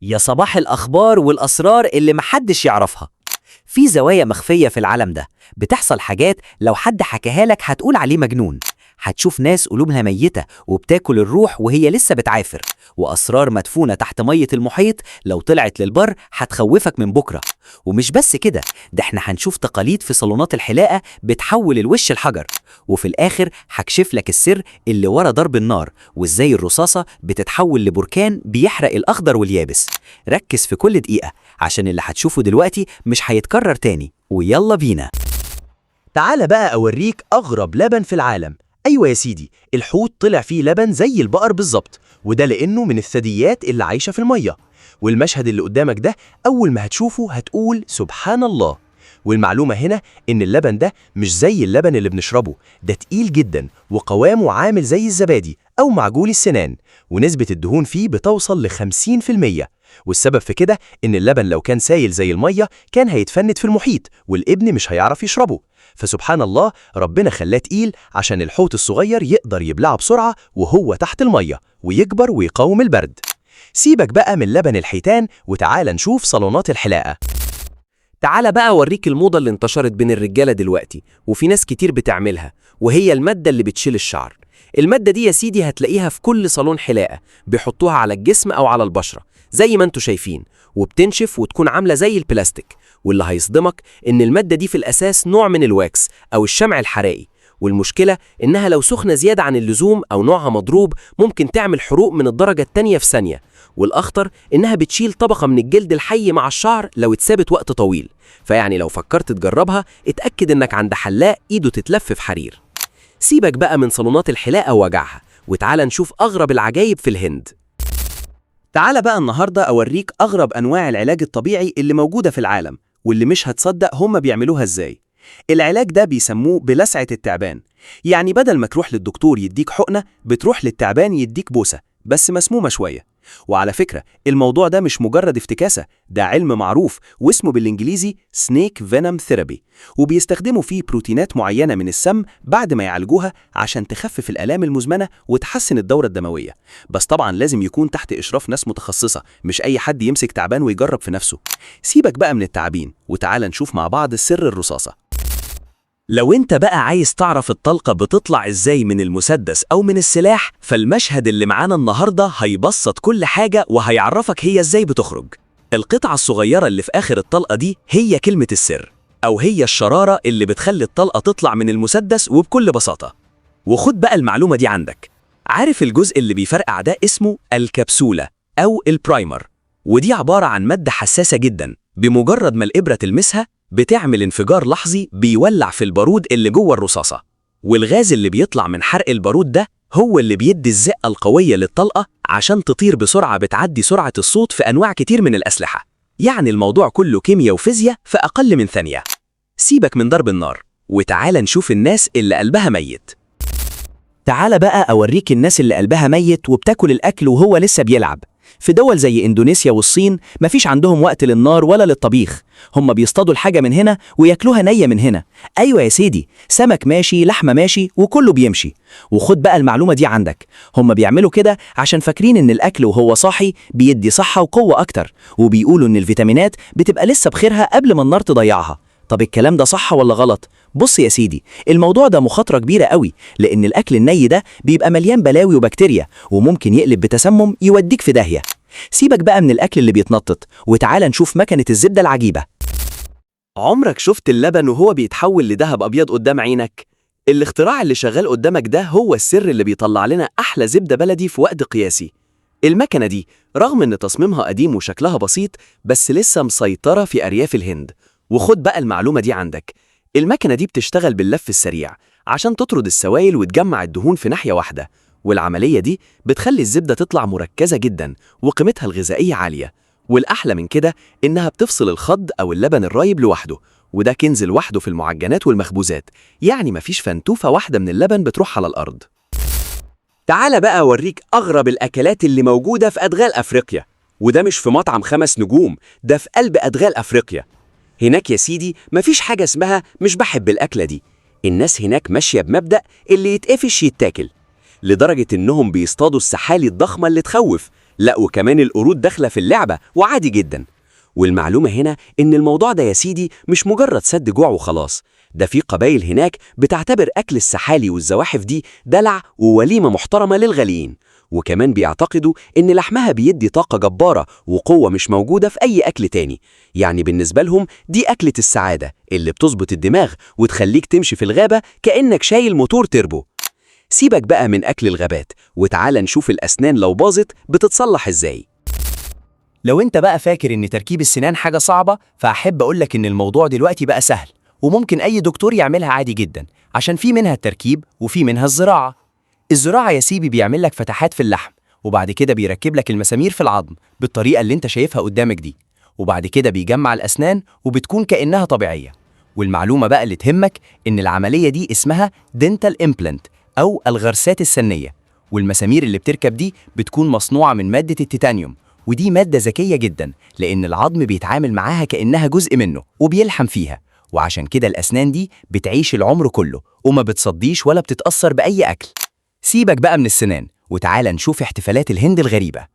يا صباح الأخبار والأسرار اللي محدش يعرفها. في زوايا مخفية في العالم ده بتحصل حاجات لو حد حكاها لك هتقول عليه مجنون. هتشوف ناس قلوبها ميتة وبتاكل الروح وهي لسه بتعافر، وأسرار مدفونة تحت مية المحيط لو طلعت للبر هتخوفك من بكرة. ومش بس كده، ده احنا هنشوف تقاليد في صالونات الحلاقة بتحول الوش الحجر، وفي الآخر هكشف لك السر اللي ورا ضرب النار وازاي الرصاصة بتتحول لبركان بيحرق الأخضر واليابس. ركز في كل دقيقة عشان اللي هتشوفه دلوقتي مش هيتكرر تاني، ويلا بينا. تعال بقى أوريك أغرب لبن في العالم. أيوة يا سيدي، الحوت طلع فيه لبن زي البقر بالظبط، وده لأنه من الثدييات اللي عايشة في المية. والمشهد اللي قدامك ده أول ما هتشوفه هتقول سبحان الله. والمعلومة هنا إن اللبن ده مش زي اللبن اللي بنشربه، ده تقيل جدا وقوامه عامل زي الزبادي أو معجون السنان، ونسبة الدهون فيه بتوصل ل 50%. والسبب في كده إن اللبن لو كان سايل زي المية كان هيتفند في المحيط والابن مش هيعرف يشربه. فسبحان الله، ربنا خلاه تقيل عشان الحوت الصغير يقدر يبلعه بسرعة وهو تحت المية ويكبر ويقاوم البرد. سيبك بقى من لبن الحيتان وتعال نشوف صالونات الحلاقة. تعالى بقى أوريك الموضة اللي انتشرت بين الرجالة دلوقتي، وفي ناس كتير بتعملها، وهي المادة اللي بتشيل الشعر. المادة دي يا سيدي هتلاقيها في كل صالون حلاقة، بيحطوها على الجسم أو على البشرة زي ما انتوا شايفين، وبتنشف وتكون عاملة زي البلاستيك. واللي هيصدمك إن المادة دي في الأساس نوع من ال wax أو الشمع الحرائي، والمشكلة إنها لو سخنة زيادة عن اللزوم أو نوعها مضروب ممكن تعمل حروق من الدرجة التانية في ثانية. والأخطر إنها بتشيل طبقة من الجلد الحي مع الشعر لو اتسابت وقت طويل. فيعني لو فكرت تجربها اتأكد إنك عند حلاق إيده تتلف في حرير. سيبك بقى من صالونات الحلاقة ووجعها، وتعالى نشوف أغرب العجايب في الهند. تعال بقى النهاردة أوريك أغرب أنواع العلاج الطبيعي اللي موجودة في العالم، واللي مش هتصدق هم بيعملوها إزاي. العلاج ده بيسموه بلسعة التعبان، يعني بدل ما تروح للدكتور يديك حقنة بتروح للتعبان يديك بوسة، بس مسمومة شوية. وعلى فكرة الموضوع ده مش مجرد افتكاسة، ده علم معروف واسمه بالإنجليزي snake venom therapy، وبيستخدموا فيه بروتينات معينة من السم بعد ما يعالجوها عشان تخفف الآلام المزمنة وتحسن الدورة الدموية. بس طبعا لازم يكون تحت إشراف ناس متخصصة، مش أي حد يمسك تعبان ويجرب في نفسه. سيبك بقى من التعابين وتعال نشوف مع بعض سر الرصاصة. لو انت بقى عايز تعرف الطلقة بتطلع ازاي من المسدس او من السلاح، فالمشهد اللي معانا النهاردة هيبسط كل حاجة وهيعرفك هي ازاي بتخرج. القطعة الصغيرة اللي في آخر الطلقة دي هي كلمة السر، أو هي الشرارة اللي بتخلي الطلقة تطلع من المسدس وبكل بساطة. وخد بقى المعلومة دي عندك. عارف الجزء اللي بيفرقع ده اسمه الكبسولة أو ال primer، ودي عبارة عن مادة حساسة جدا، بمجرد ما الإبرة تلمسها بتعمل انفجار لحظي بيولع في البارود اللي جوه الرصاصة، والغاز اللي بيطلع من حرق البارود ده هو اللي بيدي الزقة القوية للطلقة عشان تطير بسرعة بتعدي سرعة الصوت في أنواع كتير من الأسلحة. يعني الموضوع كله كيمياء وفيزياء في أقل من ثانية. سيبك من ضرب النار وتعال نشوف الناس اللي قلبها ميت. تعال بقى أوريك الناس اللي قلبها ميت وبتاكل الأكل وهو لسه بيلعب. في دول زي إندونيسيا والصين مفيش عندهم وقت للنار ولا للطبيخ، هم بيصطادوا الحاجة من هنا وياكلوها نية من هنا. أيوة يا سيدي، سمك ماشي، لحمة ماشي، وكله بيمشي. وخد بقى المعلومة دي عندك، هم بيعملوا كده عشان فاكرين إن الأكل وهو صاحي بيدي صحة وقوة أكتر، وبيقولوا إن الفيتامينات بتبقى لسه بخيرها قبل ما النار تضيعها. طب الكلام ده صح ولا غلط؟ بص يا سيدي، الموضوع ده مخاطرة كبيرة قوي، لأن الأكل الني ده بيبقى مليان بلاوي وبكتيريا، وممكن يقلب بتسمم يوديك في داهية. سيبك بقى من الأكل اللي بيتنطط وتعال نشوف مكنة الزبدة العجيبة. عمرك شفت اللبن وهو بيتحول لذهب أبيض قدام عينك؟ الاختراع اللي شغال قدامك ده هو السر اللي بيطلع لنا أحلى زبدة بلدي في وقت قياسي. المكنة دي رغم إن تصميمها قديم وشكلها بسيط، بس لسه مسيطرة في أرياف الهند. وخد بقى المعلومة دي عندك، المكنة دي بتشتغل باللف السريع عشان تطرد السوائل وتجمع الدهون في ناحية واحدة، والعملية دي بتخلي الزبدة تطلع مركزة جدا وقيمتها الغذائية عالية. والأحلى من كده إنها بتفصل الخض أو اللبن الرايب لوحده، وده كنز لوحده في المعجنات والمخبوزات، يعني مفيش فنتوفة واحدة من اللبن بتروح على الأرض. تعالى بقى أوريك أغرب الأكلات اللي موجودة في أدغال أفريقيا، وده مش في مطعم 5 نجوم، ده في قلب أدغال أفريقيا. هناك يا سيدي مفيش حاجة اسمها مش بحب الأكلة دي، الناس هناك ماشية بمبدأ اللي يتقفش يتاكل، لدرجة إنهم بيصطادوا السحالي الضخمة اللي تخوف، لا وكمان القرود داخلة في اللعبة وعادي جدا. والمعلومة هنا إن الموضوع ده يا سيدي مش مجرد سد جوع وخلاص، ده في قبايل هناك بتعتبر أكل السحالي والزواحف دي دلع ووليمة محترمة للغاليين، وكمان بيعتقدوا إن لحمها بيدي طاقة جبارة وقوة مش موجودة في أي أكل تاني. يعني بالنسبة لهم دي أكلة السعادة اللي بتظبط الدماغ وتخليك تمشي في الغابة كأنك شايل موتور تربو. سيبك بقى من أكل الغابات وتعال نشوف الأسنان لو باظت بتتصلح إزاي. لو انت بقى فاكر ان تركيب السنان حاجة صعبة، فأحب أقولك ان الموضوع دلوقتي بقى سهل وممكن أي دكتور يعملها عادي جدا، عشان في منها التركيب وفي منها الزراعة. الزراعة يا سيبي بيعمل لك فتحات في اللحم، وبعد كده بيركب لك المسامير في العظم بالطريقة اللي انت شايفها قدامك دي، وبعد كده بيجمع الأسنان وبتكون كأنها طبيعية. والمعلومة بقى اللي تهمك إن العملية دي اسمها dental implant أو الغرسات السنية، والمسامير اللي بتركب دي بتكون مصنوعة من مادة التيتانيوم، ودي مادة ذكية جدا لأن العظم بيتعامل معاها كأنها جزء منه وبيلحم فيها، وعشان كده الأسنان دي بتعيش العمر كله وما بتصديش ولا بتتأثر بأي أكل. سيبك بقى من السنان وتعالى نشوف احتفالات الهند الغريبة.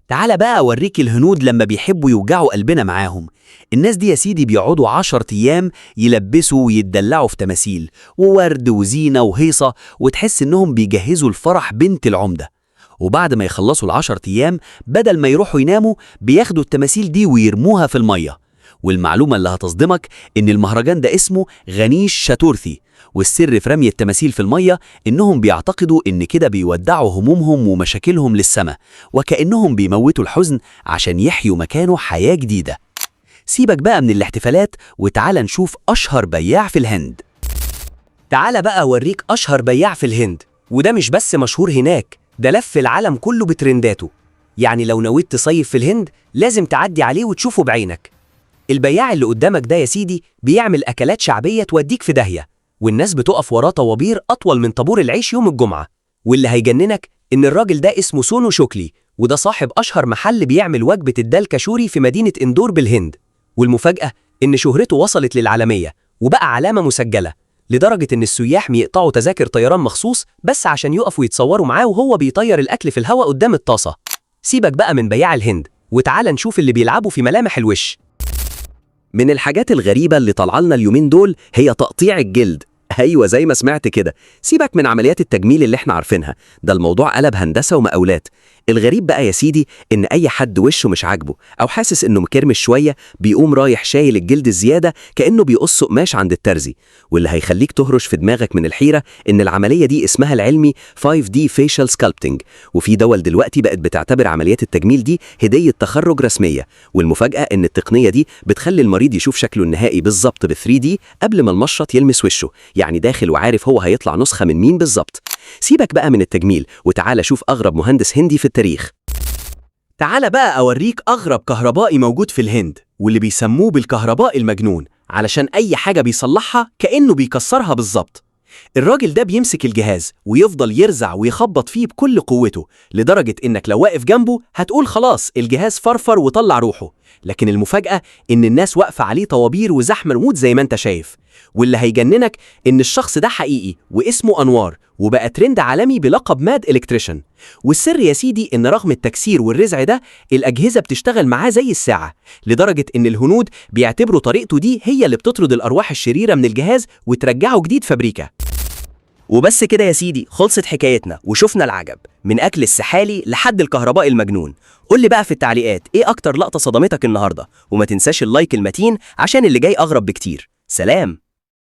تعالى بقى أوريك الهنود لما بيحبوا يوجعوا قلبنا معاهم. الناس دي يا سيدي بيقعدوا 10 أيام يلبسوا ويتدلعوا في تماثيل وورد وزينة وهيصة، وتحس إنهم بيجهزوا الفرح بنت العمدة. وبعد ما يخلصوا ال10 أيام بدل ما يروحوا يناموا بياخدوا التماثيل دي ويرموها في المية. والمعلومة اللي هتصدمك إن المهرجان ده اسمه غنيش شاتورثي، والسر في رمي التماثيل في المية إنهم بيعتقدوا إن كده بيودعوا همومهم ومشاكلهم للسماء، وكأنهم بيموتوا الحزن عشان يحيوا مكانه حياة جديدة. سيبك بقى من الاحتفالات وتعال نشوف أشهر بياع في الهند. تعالى بقى أوريك أشهر بياع في الهند، وده مش بس مشهور هناك، ده لف العالم كله بترنداته. يعني لو نويت تصيف في الهند لازم تعدي عليه وتشوفه بعينك. البياع اللي قدامك ده يا سيدي بيعمل أكلات شعبية توديك في داهية، والناس بتقف وراه طوابير أطول من طابور العيش يوم الجمعة. واللي هيجننك إن الراجل ده اسمه سونو شوكلي، وده صاحب أشهر محل بيعمل وجبة الدال كشوري في مدينة إندور بالهند. والمفاجأة إن شهرته وصلت للعالمية وبقى علامة مسجلة، لدرجة إن السياح بيقطعوا تذاكر طيران مخصوص بس عشان يقفوا يتصوروا معاه وهو بيطير الأكل في الهواء قدام الطاسة. سيبك بقى من بياع الهند وتعال نشوف اللي بيلعبوا في ملامح الوش. من الحاجات الغريبة اللي طالعه لنا اليومين دول هي تقطيع الجلد. ايوه زي ما سمعت كده، سيبك من عمليات التجميل اللي احنا عارفينها، ده الموضوع قلب هندسة ومقاولات. الغريب بقى يا سيدي ان اي حد وشه مش عاجبه او حاسس انه مكرمش شوية بيقوم رايح شايل الجلد الزيادة كأنه بيقص قماش عند الترزي. واللي هيخليك تهرش في دماغك من الحيرة ان العملية دي اسمها العلمي 5D facial sculpting، وفي دول دلوقتي بقت بتعتبر عمليات التجميل دي هدية تخرج رسمية. والمفاجأة ان التقنية دي بتخلي المريض يشوف شكله النهائي بالظبط بال 3D قبل ما المشرط يلمس وشه، يعني داخل وعارف هو هيطلع نسخة من مين بالظبط. سيبك بقى من التجميل وتعالى شوف أغرب مهندس هندي في التاريخ. تعالى بقى أوريك أغرب كهربائي موجود في الهند، واللي بيسموه بالكهربائي المجنون علشان أي حاجة بيصلحها كأنه بيكسرها بالظبط. الراجل ده بيمسك الجهاز ويفضل يرزع ويخبط فيه بكل قوته، لدرجة إنك لو واقف جنبه هتقول خلاص الجهاز فرفر وطلع روحه. لكن المفاجأة إن الناس واقفة عليه طوابير وزحمة الموت زي ما انت شايف. واللي هيجننك إن الشخص ده حقيقي واسمه أنوار، وبقى ترند عالمي بلقب mad electrician. والسر يا سيدي إن رغم التكسير والرزع ده الأجهزة بتشتغل معاه زي الساعة، لدرجة إن الهنود بيعتبروا طريقته دي هي اللي بتطرد الأرواح الشريرة من الجهاز وترجعه جديد فابريكا. وبس كده يا سيدي خلصت حكايتنا وشفنا العجب من أكل السحالي لحد الكهرباء المجنون. قول لي بقى في التعليقات إيه أكتر لقطة صدمتك النهاردة، وما تنساش ال like المتين عشان اللي جاي أغرب بكتير. سلام.